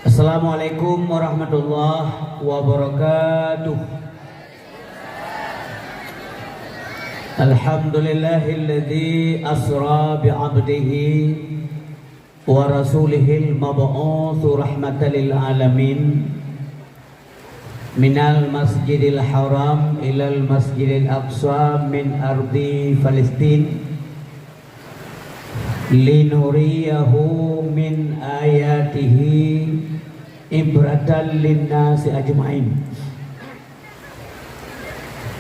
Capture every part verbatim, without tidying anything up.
Assalamualaikum warahmatullahi wabarakatuh. Alhamdulillahilladzi asra bi 'abdihi wa rasulihil mab'utsu rahmatan lil alamin, minal masjidil haram ilal masjidil aqsa min ardi Palestin, linuriyahu min ayatihi ibratan linnasi ajma'in.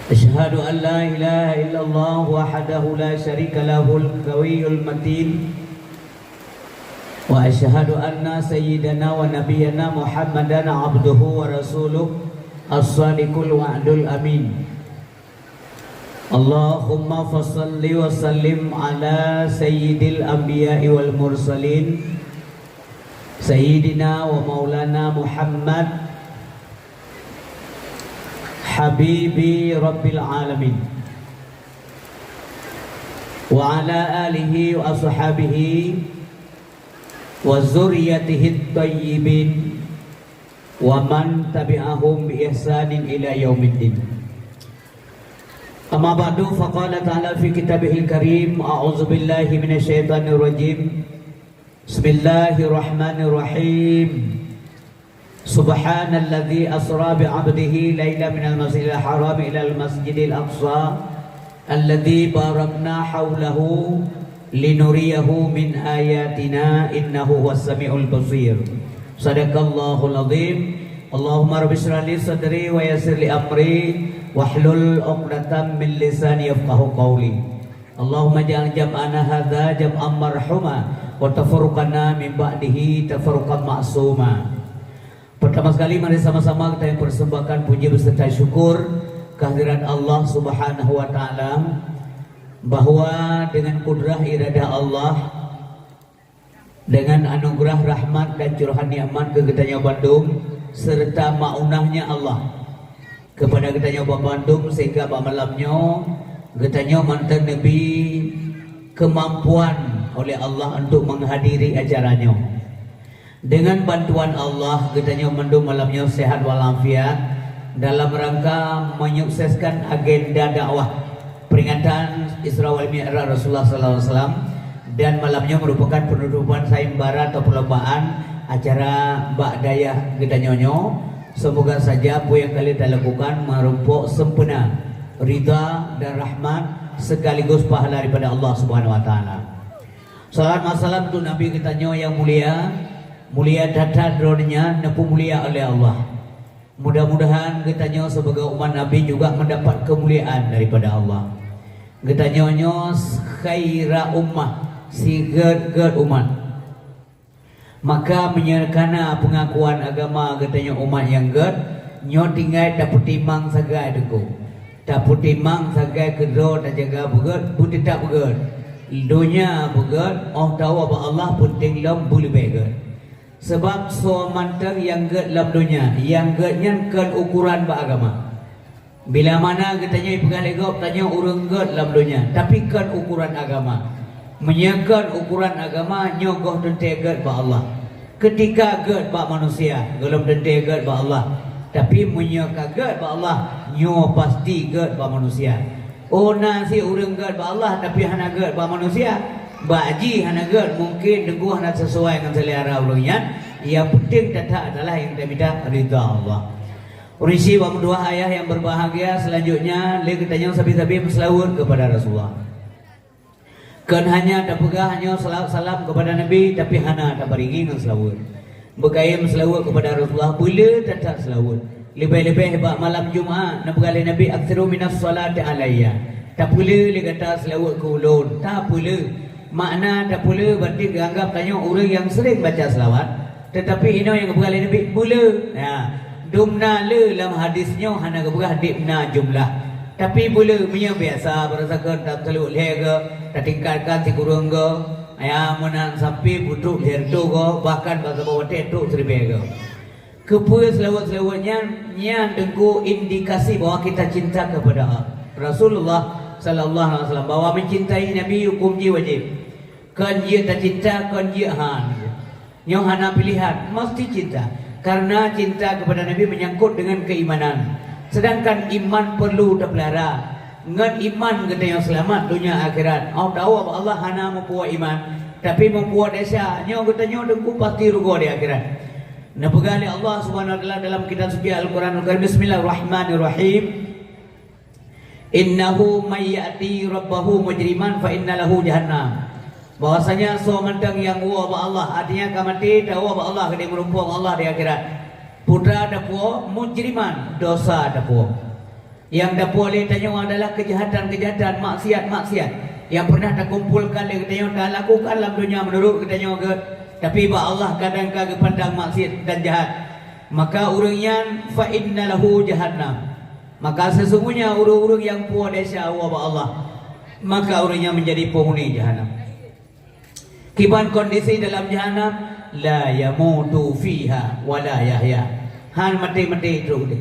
Asyhadu an la ilaha illallah wahdahu la syarika lahul qawiyyul matin. Wa asyhadu anna sayyidana wa nabiyyana Muhammadan abduhu wa rasuluh, as-sadiqul wa'dul amin. Allahumma fasalli wa sallim ala sayyidil anbiya'i wal mursalin, sayyidina wa maulana Muhammad, habibi rabbil alamin, wa ala alihi wa ashabihi wa zurriyatihi thayyibin, wa man tabi'ahum bi ihsanin ila yaumiddin. Amma ba'du, faqala ta'ala fi kitabihil karim, a'udzu billahi minasy syaithanir rajim. Bismillahirrahmanirrahim. Subhanalladzi asra bi 'abdihi lailan minal masjidil haram ilal masjidil aqsa alladzi barakna haulahu linuriyahu min ayatina innahu huwas samiul basir. Sadaqallahul azim. Allahumma rabbi shrah li sadri wa yassir li amri wahlul 'uqdatam min lisani yafqahu qauli. Allahumma ja'al jam'ana hadza jam'an marhuma wa tafarruqana min ba'dihi tafarruqan ma'suma. Pertama sekali, mari sama-sama kita yang persembahkan puji beserta syukur kehadirat Allah Subhanahu wa Ta'ala, bahwa dengan kudrah iradah Allah, dengan anugerah rahmat dan curahan nikmat keu geutanyoe bandum, serta maunahnya Allah kepada geutanyoe bandum, sehingga bak malam nyoe geutanyoe mantong neubri keumampuan oleh Allah untuk menghadiri acara nyoe. Dengan bantuan Allah, geutanyoe mandum malam nyoe sehat walafiat dalam rangka menyukseskan agenda dakwah peringatan Isra wal Mi'raj Rasulullah sallallahu alaihi wasallam, dan malam nyoe merupakan penutupan sayembara atau perlombaan acara bak dayah geutanyoe nyoe. Semoga saja peue nyang ka lheueh talakukan meurumpok sempurna ridha dan rahmat sekaligus pahala daripada Allah Subhanahu wa Taala. Salawat wa salam untuk Nabi geutanyoe nyang mulia, mulia that-that droeneuh nyan neupeumulia oleh Allah. Mudah-mudahan geutanyoe sibagoe umat Nabi juga mendapat kemuliaan daripada Allah. Geutanyoe nyoe khaira ummah, sigét-gét umat. Maka meunyoe kana peungakuan agama geutanyoe umat nyang gét, nyoe tinggai tapeutimang sagai teungku. Tapeutimang sagai keudroe tajaga beugét, beuteutab beugét. Donya beugét, óh tawoe bak Allah peunteng lom beuleubeh gét. Sabab soe mantong nyang gét lam donya, nyang gét nyan kon ukoran bak agama. Bila mana geutanyoe ipeugah lé gob tanyoe ureuëng gét lam donya, tapi kon ukoran agama. Meunyoe kon ukoran agama, nyoe goh teuntée gét bak Allah. Keutika gét bak manusia, gohlom teuntée gét bak Allah. Tapi meunyoe ka gét bak Allah, nyoe pasti gét bak manusia. Oh, na si ureuëng gét bak Allah, tapi hana gét bak manusia. Bak jih hana gét, mungkin teungku hana sesuai ngon seulera ureuëng nyan. Nyang penting that-that adalah nyang tamita ridha Allah. Ureuëng syiek bak meutuwah ayah nyang berbahagia, selanjutnya lé geutanyoe sabe-sabe meuseulaweuet keupada Rasulullah. Kon hanya tapeugah nyoe salawat salam keupada Nabi, tapi hana tabarengi ngon seulaweuet. Beukayém seulaweuet keupada Rasulullah, beule that-that seulaweuet. Leubeh-leubeh bak malam Jumaat, neupeugah lé Nabi, "Aktsiru minas shalati alayya." Tapeule lé gata seulaweuet keu ulôn, tapeule. Makna tapeule berarti geuanggab tanyoe ureuëng nyang sering baca seulaweuet. Teutapi inoe nyang geupeugah lé Nabi, beule. Ya, dumna le lam hadis nyoe hana geupeugah dibna jumlah. Tapi beule, meunyoe biasa, barasakan taseulaweuet lhée geuh, tatingkatkan sikureueng geuh, ya, meunan sampai peutrok lhée reutôh geuh, bahkan bak saboh watée trok siribée geuh. Keupeue seulaweuet-seulaweuet nyan? Nyan teungku indikasi bahwa kita cinta kepada Rasulullah sallallahu alaihi wasallam, bahwa mencintai Nabi hukum jih wajib. Kon jeuet tacinta, kon jeuet han. Nyoe hana pilihan, mesti cinta. Karena cinta kepada Nabi menyangkut dengan keimanan. Sedangkan iman perlu tapeulara. Ngon iman geutanyoe seulamat donya akhirat. Oh, tahu bak Allah hana meupuwoe iman, tapi meupuwoe desya. Nyoe geutanyoe teungku pasti rugoe di akhirat. Neupeugah lé Allah Subhanahu wa Taala dalam Kitab Suci Al-Quranul Karim, Bismillahirrahmanirrahim. "Innahu may ya'ti rabbahu mujriman fa inna lahu jahannam." Bahwasanya soe mantong nyang woe bak Allah, artinya ka maté, tawoe bak Allah, keudeh meurumpok Allah di akhirat. Peue tapuwoe? Mujriman, dosa tapuwoe. Nyang tapuwoe lé tanyoe adalah keujahatan-keujahatan, maksiat-maksiat nyang pernah takumpolkan lé geutanyoe talakukan lam donya meunurot geutanyoe geuh, tapi bak Allah kadang ka geupandang maksiat dan jahat. Maka ureuëng nyan fa inna lahu jahannam. Maka sesungguhnya ureuëng-ureuëng nyang puwoe desya woe bak Allah, maka ureuëng nyan menjadi penghuni jahanam. Kiban kondisi dalam jahanam, la yamutu fiha wa la yahya. Han maté-maté trok udeb.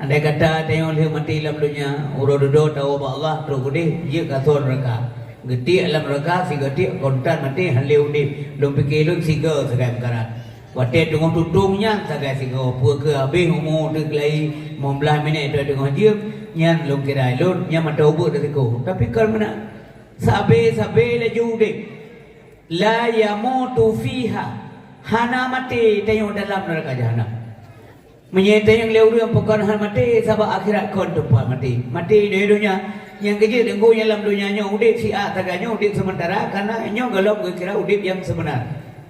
Andai kata tanyoe lheueh maté lam donya, uroe dudoe tawoe bak Allah trok udeb, jeuet ka soe neuraka. Geutiek lam neuraka, sigoe tiek kontan maté han lé udeb. Lôn pike lôn sigoe sagai meukarat. Watée teungoh tutong nyan sagai sigoe, peue keuh habéh umu teuh keulayi, limong blaih minét teungoh jeuem, nyan lôn kira lôn, nyan mantong ubeut risiko. Tapi kon meunan, sabe-sabe laju udeb. La yamutu fiha, hana maté tanyoe dalam neuraka jahanam. Meunyoe tanyong lé ureuëng pakon hana maté, sabab akhirat kon teumpat maté. Maté di donya, nyang keujeuet deungon nyang lam donya nyoe udeb siat sagai nyoe udeb seumeuntara, karena nyoe gohlom geukira udeb nyang seubeunar.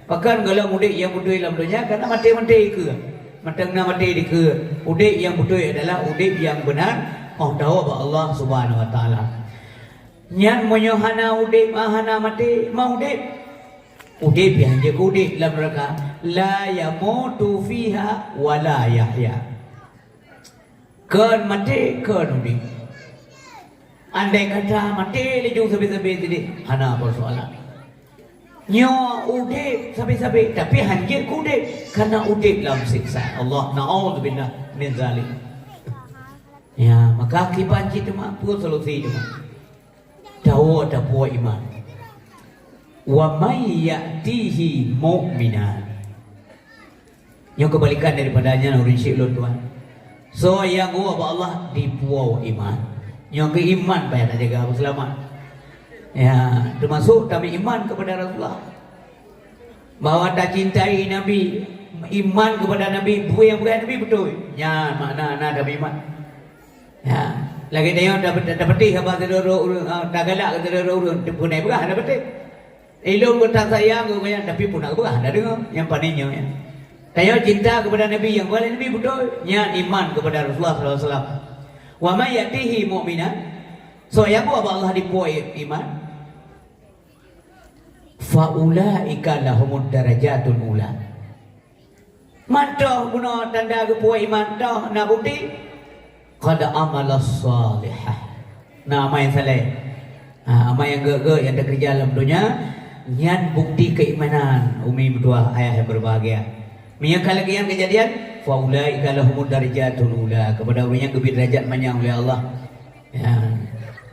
Pakon gohlom udeb nyang beutôi lam donya, karena maté-maté dikeue. Mantong na maté dikeue, udeb nyang beutôi adalah udeb nyang beunar, óh tawoe bak Allah Subhanahu wa Taala. Nyan meunyoe hana udeb, ah, hana maté, ma udeb. Udeb nyang jeuet udeb lam neuraka, la yamutu fiha wa la yahya. Kon maté, kon udeb. Andai kata maté laju sabe-sabe tadi, hana persoalan. Nyoe udeb sabe-sabe, tapi han jeuet udeb, karena udeb lam siksa Allah. Naudzubillah min zalik. Ya, maka akibat cit teuma, peue solusi teuma? Tawoe tapuwoe iman. Wa may ya'tihi mu'minan. Nyoe keubalikan daripada nyan ureuëng syik lôn tuan. Soe nyang woe bak Allah dipuwoe iman. Nyoe keuh iman payah tajaga beuseulamat. Ya, teumasok tameuiman kepada Rasulullah. Bahwa tacintai Nabi, iman kepada Nabi, peue nyang peugah Nabi beutôi. Nyan makna na tameuiman. Ya, lagée tanyoe ta-, ta-, tapeuteh haba sidroe ureuëng, ah, tagalak sidroe ureuëng, teupeue na peugah hana peuteh. Ilôn geuh tasayang geuh nyan, tapi peue na peugah hana deungoe, nyang pané nyoe nyan. Tanyoe cinta kepada Nabi nyang geupeugah lé Nabi beutôi, nyan iman kepada Rasulullah sallallahu alaihi wasallam. Wa may ya'tihi mu'minan, soe nyang woe bak Allah dipuwoe iman, fa ulaika lahumud darajatul ula. Mantong bunoe tanda geupuwoe iman, toh na bukti? Qad amila shalihah. Na amai saleh. Ha, amai nyang gét-gét nyang teukeureuja lam donya, nyan bukti keuimanan umi meutuwah ayah nyang berbahagia. Meunyoe ka lagée nyan keujadian, fa ulaika lahumud darajatul ula, kepada ureuëng nyan geubri deurajat manyang uleh Allah. Ya.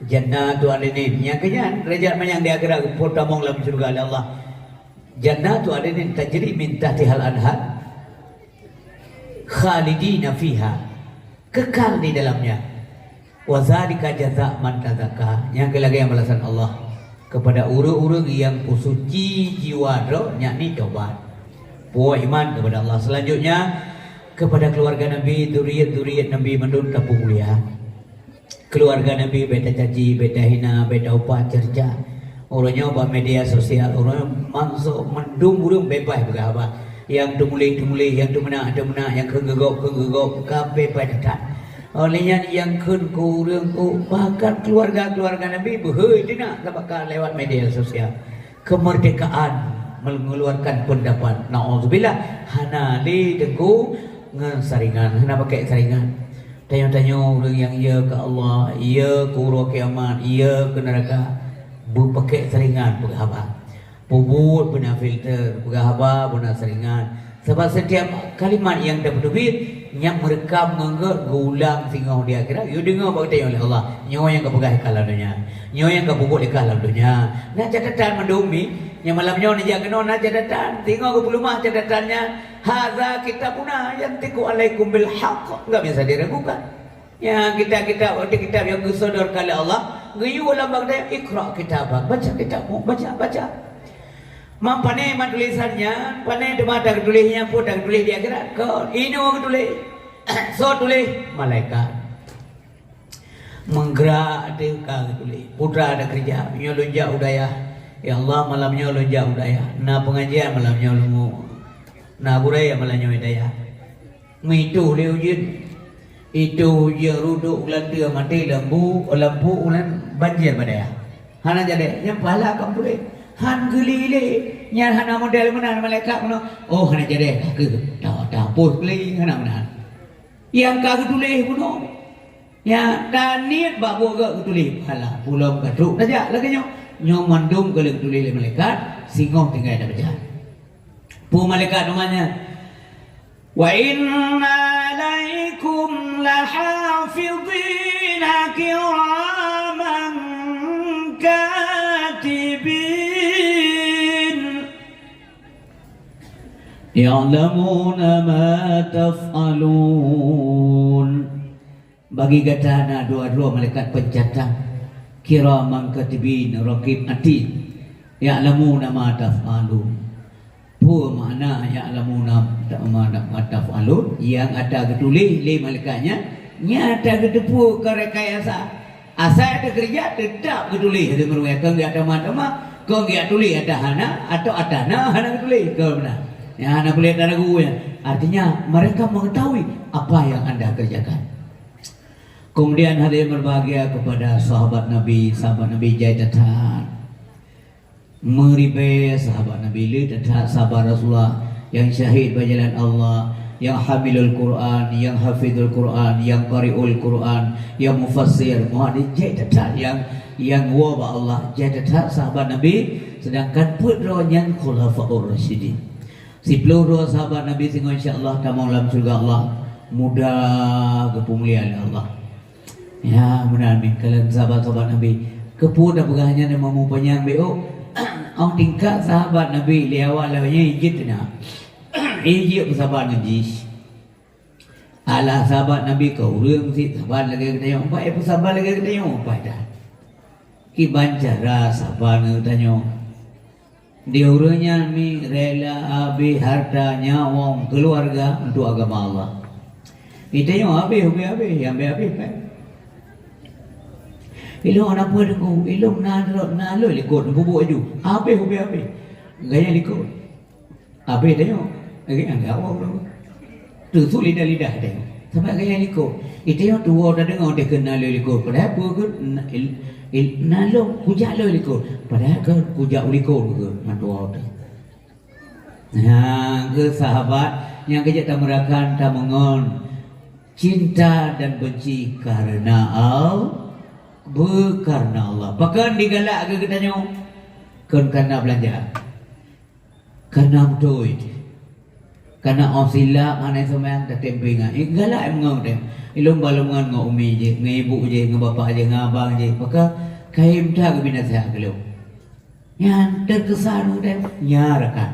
Jannatu adnin, nyang keu nyan deurajat manyang di akhirat geupeutamong lam syeuruga lé Allah. Jannatu adnin tajri min tahtihal anhar. Khalidina fiha, kekal di dalamnya. Wa dzalika jazaa man tazakka, nyang keu lagée balasan Allah kepada ureuëng-ureuëng nyang peusuci jiwa droe, yakni tobat. Puwoe iman kepada Allah. Selanjutnya, kepada keluarga Nabi, zuriat-zuriat Nabi mandum tapeumulia. Keluarga Nabi bék tacaci, bék tahina, bék taupah, cerca. Uroe nyoe bak media sosial, uroe nyoe manso mandum ureuëng bebas peugah haba. Nyang teumuléh-teumuléh, nyang teumeunak-teumeunak, nyang kheun geugob-kheun geugob, ka bebas that. Oleh nyan nyang kheun keu ureuëng keu, bahkan keluarga-keluarga Nabi beuhôi teunak sabab ka lewat media sosial. Kemerdekaan mengeluarkan pendapat. Naudzubillah, hana lé teungku ngon saringan, hana pakai saringan. Tanyoe-tanyoe ureuëng nyang yö keu Allah, yö keu uroe kiamat, yö keu neuraka, beupakèk saringan peugah haba. Peubuet beuna filter, peugah haba beuna saringan. Sabab setiap kalimat nyang tapeuteubiet, nyang meureukam ngon gét geuulang singoh di akhirat, yue deungoe bak geutanyoe lé Allah. Nyoe nyang kapeugah ka lam donya. Nyoe nyang kapeubuet ka lam donya. Na catatan mandum mi, Nyang malam nyoe neujak keunoe na catatan, singoh geupeuleumah catatan nyan, "Hadza kitabuna yantiqu alaikum bil haqq." Enggak bisa diragukan. Nyang kitab-kitab, kitab nyang geusodorkan lé Allah, geuyue lam bak geutanyoe, "Iqra kitabak." Baca kitabmu, baca, baca. Man pane man tulésan nyan, pane teuma tatuléh nyan, peue tatuléh di akhirat? Kon, inoe geutuléh. Soe tuléh? Malaikat. Meugerak teuh ka geutuléh. Putra ada keureuja, nyoe lôn jak u dayah. Ya Allah, malam nyoe lôn jak u dayah. Na peungajian malam nyoe lôn, na gurée malam nyoe u dayah. Meuitoh lé ujeuen. Itoh ujeuen rudok, ulan teue maté lampu, lampu ulan banjir bak dayah. Hana jadi, nyan pahala ka meutuléh. Han geuli lé, nyan hana model meunan malaikat meunoe. Oh, hana jadi, ka keuh. Ta, tapôh geuli, hana meunan. Nyang ka geutuléh bunoe. Nyang taniet bak buet geuh geutuléh pahala. Pulom ka trok tajak lagée nyoe. Nyoe mandum ka lheueh geutuléh lé malaikat, singoh tinggai tabaca. Peue malaikat teuma nyan? "Wa inna alaikum lahafizina kiraman katibin. Ya'lamuna ma taf'alun." Bagi gata na dua droe malaikat pencatat, kiraman katibin, raqib atid, ya'lamuna ma taf'alun. Peue makna ya'lamuna ma taf'alun? Nyang ata geutuléh lé malaikat nyan, nyan ata geuteupeue keu rekayasa. Asai teukeurija teutap geutuléh, hana meureuweh, kon geujak tamah-tamah, kon geujak tuléh ata hana, atawa ata na hana geutuléh, kon meunan. Nyang hana boleh taragu nyan. Artinya, mereka mengetahui apa yang anda kerjakan. Kemudian, hadirin berbahagia, kepada sahabat Nabi, sahabat Nabi jai that-that. Meuribée sahabat Nabi, le that-that sahabat Rasulullah nyang syahid bak jalan Allah, nyang hamilul Quran, nyang hafizul Quran, nyang qari'ul Quran, nyang mufassir, muhaddis, jai that-that nyang, nyang woe bak Allah, jai that-that sahabat Nabi, sedangkan peuet droe nyan khulafaur rasyidin. Siploh droe sahabat Nabi singoh insya Allah tamong lam syeuruga Allah, muda geupeumulia lé Allah. Ya, meunan min kalon sahabat-sahabat Nabi. Keupeue tapeugah nyan meumupanyang beu? Oh, tingkat sahabat Nabi lé awak lawét nyan jeuet na. Jeuet peusaban ngon jih. Alah sahabat Nabi ka ureueng sit saban lagée geutanyoe, empat peusaban lagée geutanyoe, empat dah. Kiban cara saban ngon geutanyoe. Di ureueng nyan mi rela abéh harta, nyawöng, keuluwarga untuk agama Allah. Geutanyoe abéh, ubé abéh, nyang abéh-abéh pih. Ilôn hana peue deungoe, ilôn na lôn, na lôn likot, neupeubuet laju. Abéh, ubé abéh. Gaya likot. Abéh tanyoe, lagée nyang gawong tu. Teusut lidah-lidah tanyoe. Sabab gaya likot. Geutanyoe tuwoe tadeungoe deh keu na lôn likot. Padahai peue keu na, il, il, na lôn kujak lôn likot. Padahai keu kujak u likot keu meutuwoe teuh. Nah, keu sahabat nyang keujeuet tameurakan tameungon cinta dan benci karena Al-, beu karena Allah. Pakon digalak keu geutanyoe? Kon karena beulanja. Kana beutôi. Kana óh silap hana seumayang tatem pingat. Eh, galak meungon teuh. Ilôn balongan ngon umi jih, ngon ibu jih, ngon bapak jih, ngon abang jih. Maka kayém that geubinasa keu lôn. Nyan teukesan udeb nya rakan.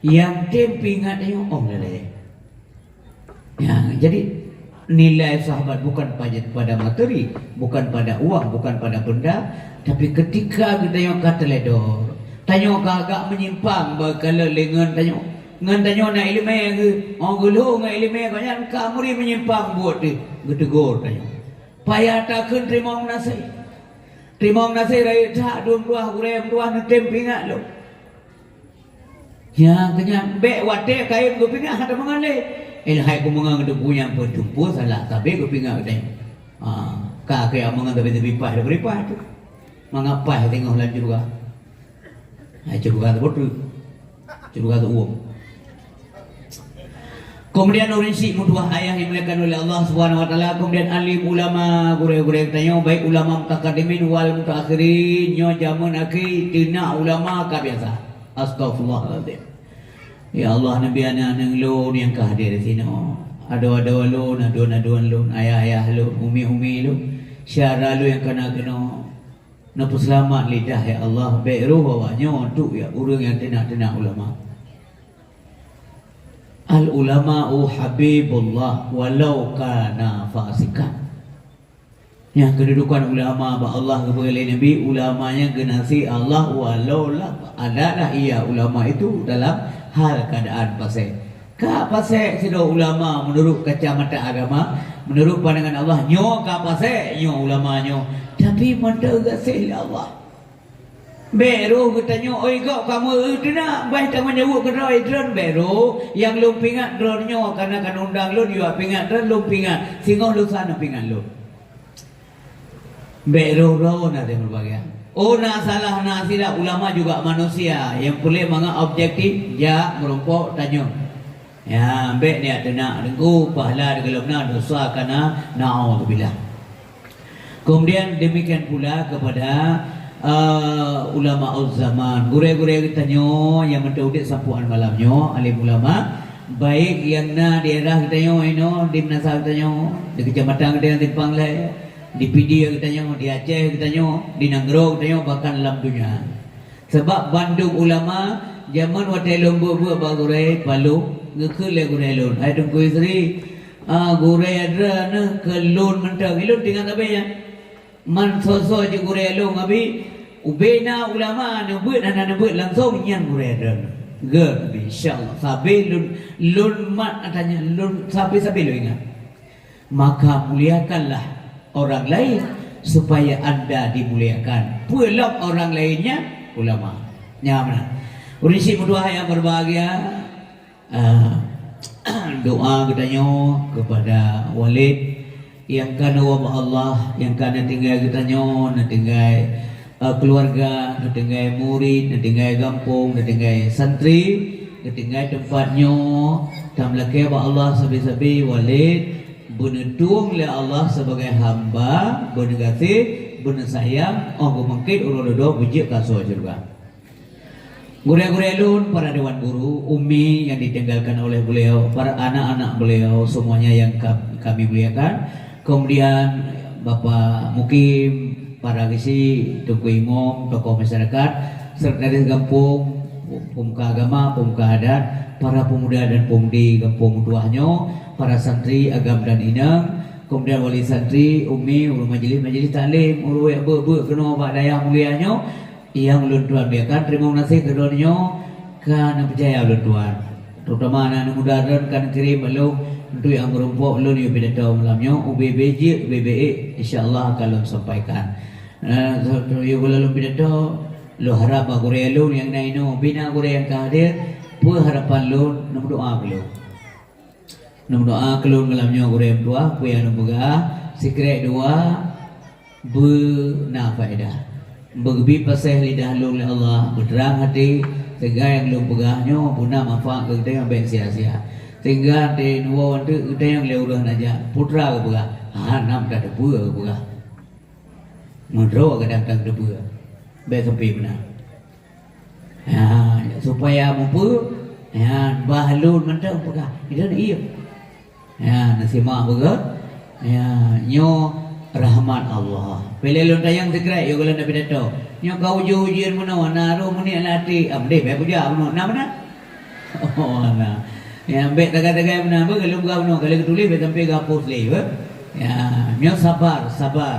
Nyang tem pingat nyoe óh lé. Ya, jadi nilai sahabat bukan pada, pada materi, bukan pada uang, bukan pada benda, tapi ketika geutanyoe ka teuledor, tanyoe ka agak menyimpang bak kalon lé ngon tanyoe. Ngon tanyoe na ileumé geu, oh geulhô ngon ileumé gobnyan ka muri menyimpang buet teuh, geuteugor tanyoe. Payah takheun teurimong gaséh. Teurimong gaséh rayeuk that dum dua gurée meutuah neutem pingat lom. Nyang keunyan bék watée kayém geupinah hana meunan lé. Eh, hai ku meunan debu nyang peutumpue salah sabe geupinah geutanyoe. Ha, ka keu meunan tapi-tapi paih dibri paih tu. Mangat paih teungoh lam syeuruga. Hai syeuruga teubeutôi. Syeuruga teuuem. Kemudian ureuëng syiek meutuah ayah yang dimuliakan oleh Allah Subhanahu wa taala, kemudian alim ulama, gurée-gurée geutanyoe, baik ulama mutakadimin wal mutaakhirin, nyoe jameun akhé teunak ulama ka biasa. Astaghfirullahalazim. Ya Allah, neubi aneuëk-aneuëk lôn nyang ka hadir di sinoe. Adoe-adoe lôn, aduen-aduen lôn, ayah-ayah lôn, umi-umi lôn, syedara lôn nyang ka na keunoe. Neupeuseulamat lidah, ya Allah, bék roh awaknyoe untuk ya ureuëng nyang teunak-teunak ulama. Al-ulama'u habibullah walau kana fasikan. Nyang keududukan ulama bak Allah geupeugah lé Nabi, ulama nyang geunasih Allah walau lah adalah ia ulama itu dalam hal keadaan fasik. Ka fasik sidroe ulama meunurot kacamata agama, meunurot pandangan Allah, nyoe ka fasik nyoe ulama nyoe, tapi mantong gaséh lé Allah. Bék roh geutanyoe, oi gob kamoe eu teunak, bah tameunyebut keudroe droen bék roh. Nyang lôn pingat droen nyoe, kana ka undang lôn, yue pingat droen, lôn pingat. Singoh lusa na pingat lôn. Bék roh-roh na teuh meubagi. Oh, na salah, na silap, ulama juga manusia. Nyang peureulée mangat objektif, jak meurumpok tanyong. Ya, bék niat teunak deungku, pahala di golom na, dosa kana, naudzubillah. Kemudian demikian pula kepada, eh, ulama zaman, gurée-gurée geutanyoe nyang mantong udeb sampoe malam nyoe, alim ulama, baik nyang na di daerah geutanyoe inoe, di meunasah geutanyoe, di keucamatan geutanyoe, di Panglai, di Pidie geutanyoe, di Aceh geutanyoe, di nanggroe geutanyoe, bahkan lam donya. Sabab bandum ulama, jameun watée lôn beuet-beuet bak gurée, palong, geukheun lé gurée lôn, "Hai Teungku Yusri, ah, gurée droeneuh keu lôn mantong." Ilôn teuingat sabe nyan. Man soe-soe jeuet gurée lôn, abi, ubé na ulama neubeuet hana neubeuet langsong, nyan gurée droeneuh. Geuh, abi, insya Allah. Sabe lôn, lôn mat ata nyan, lôn sabe-sabe lôn ingat. Maka muliakanlah orang lain supaya anda dimuliakan. Peue lom orang lain nyan? Ulama. Nyan meunan. Ureuëng syiek meutuah nyang berbahagia, ah, doa geutanyoe kepada Walid nyang ka neuwoe bak Allah, nyang ka neutinggai geutanyoe, neutinggai eh, keuluwarga, neutinggai murit, neutinggai gampông, neutinggai santri, neutinggai teumpat nyoe, tameulakée bak Allah sabe-sabe Walid beuneutueng lé Allah sibagai hamba, beuneugaséh, beuneusayang, óh geumeungkét uroe dudoe beujeuet keu asoe syeuruga. Gurée-gurée lôn, para dewan guru, umi yang ditinggalkan oleh beliau, para anak-anak beliau, semuanya yang ka-, kami muliakan. Kemudian Bapak Mukim, para geuchik, Teungku Imum, tokoh masyarakat, sekretaris gampông, pemuka agama, pemuka adat, para pemuda dan pemudi gampông meutuah nyoe, para santri agam dan inong, kemudian wali santri, umi, ureuëng majlis-majlis taklim, ureuëng beuet-beuet keunoe bak dayah mulia nyoe, nyang ulôn tuan biakan, teurimong gaséh keu droeneuh nyoe ka neupeucaya ulôn tuan. Terutama aneuk muda droen ka neukirém bak lôn, untuk nyang meurumpok lôn yue pidato malam nyoe, ubé-bé jeuet, ubé-bé ék, insya Allah akan lôn sampaikan. Eh, so, so, yue gula lôn pidato, lôn harap bak gurée lôn nyang na inoe, bina gurée nyang ka hadir, peue harapan lôn, neumeudoa keu lôn. Neumeudoa keu lôn malam nyoe gurée meutuah, peue nyang lôn peugah, sikrék dua, beuna faedah. Beugeubi paséh lidah lôn lé Allah, beutrang até, sehingga nyang lôn peugah nyoe beuna manfaat keu geutanyoe, bék sia-sia. Sehingga até neuwoe anteuk geutanyoe lé ureuëng najak, putra geupeugah, hana meutateupeue geupeugah. Meudroe kadang-kadang teupeue, bék sampai meunan. Ya, supaya mupeue, ya, bah lôn mantong peugah, "Itu iya." Ya, neusimak beugét. Ya, nyoe rahmat Allah. Pih lé lôn tanyong sikrék, yue gohlom na pidato. Nyoe ka ujeuen-ujeuen meunoe, na roh meuniet lam até, ah, meunan bék peujak meunoe. Na meunan? Oh, na. Ya, bék tagai-tagai meunan, beuh, lôn peugah meunoe, ka lheueh geutuléh, bék sampai geuhapus lé, beuh. Ya, nyoe sabar, sabar.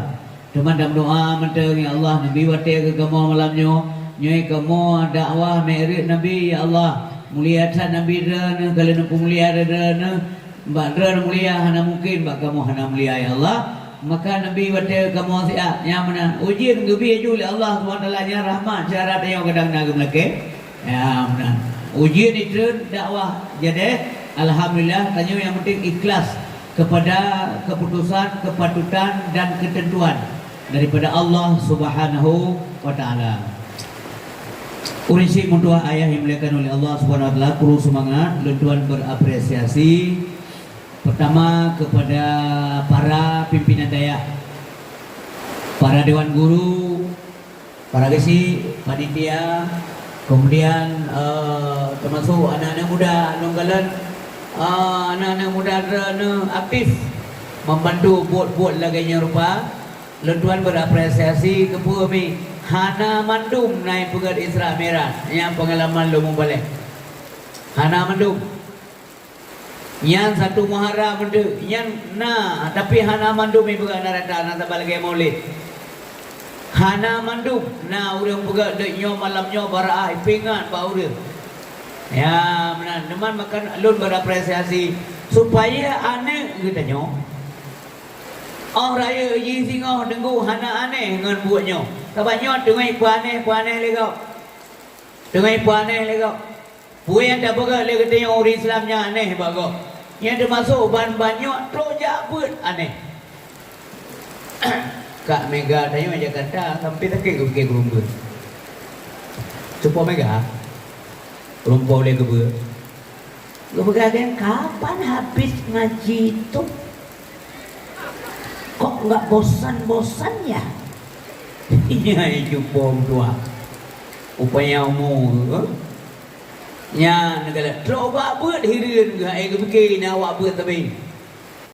Teuma tameudoa mantong, "Ya Allah, neubi watée keu kamoe malam nyoe. Nyoe kamoe dakwah mi'raj Nabi, ya Allah. Mulia that Nabi Droeneuh, ka lheueh neupeumulia Droeneuh. Bak Droeneuh mulia hana mungken bak kamoe hana mulia, ya Allah. Maka neubi watée keu kamoe siat." Nyang meunan, ujeuen geubi laju lé Allah Subhanahu wa Taala, nyan rahmat, syarat nyoe kadang na geumeulakée. Ya, meunan. Ujeuen itreun dakwah jadeh, alhamdulillah, tanyoe nyang penting ikhlas kepada keputusan, kepatutan, dan ketentuan daripada Allah Subhanahu wa Taala. Ureuëng syiek meutuah ayah yang dimuliakan oleh Allah Subhanahu wa Taala, kru seumangat, lôn tuan berapresiasi pertama kepada para pimpinan dayah, para dewan guru, para geuchik, panitia, kemudian, eh, termasuk aneuk-aneuk muda, lôn kalon, eh, aneuk-aneuk muda Droeneuh aktif membantu buet-buet lagée nyan rupa. Lôn tuan berapresiasi keupeue mi hana mandum na ipeugét Isra Mi'raj nyang peungalaman lôn mubalek. Hana mandum. Nyan satu Muharram meunteuek, nyan na, tapi hana mandum ipeugét na rata, na saban lagée Maulid. Hana mandum na ureuëng peugét deuk nyoe malam nyoe bara'ah ipeuingat bak ureuëng. Ya, meunan. Teuma makajih lôn berapresiasi supaya aneuëk geutanyoe óh rayeuk jih singoh teungku hana aneh ngon buet nyoe. Sabab nyoe teungoh peuaneh-peuaneh lé gob. Teungoh peuaneh lé gob. Peue nyang tapeugah lé geutanyoe ureuëng Islam nyang aneh bak gob. Nyang teumasok ban-ban nyoe trok jak beuet aneh. Kak Mega tanyoe Jakarta sampai sakét geupike geurumbot. Cupo Mega, rumpok lé geubeuet. Geupeugah lagée, "Kapan habis ngaji tu? Kok nggak bosan-bosan ya?" Nyan cupo meutuah. Upaya umu, eh? Nyan neukalon trok bak beuet hireuen geuh, ai geupike na awak beuet sabe.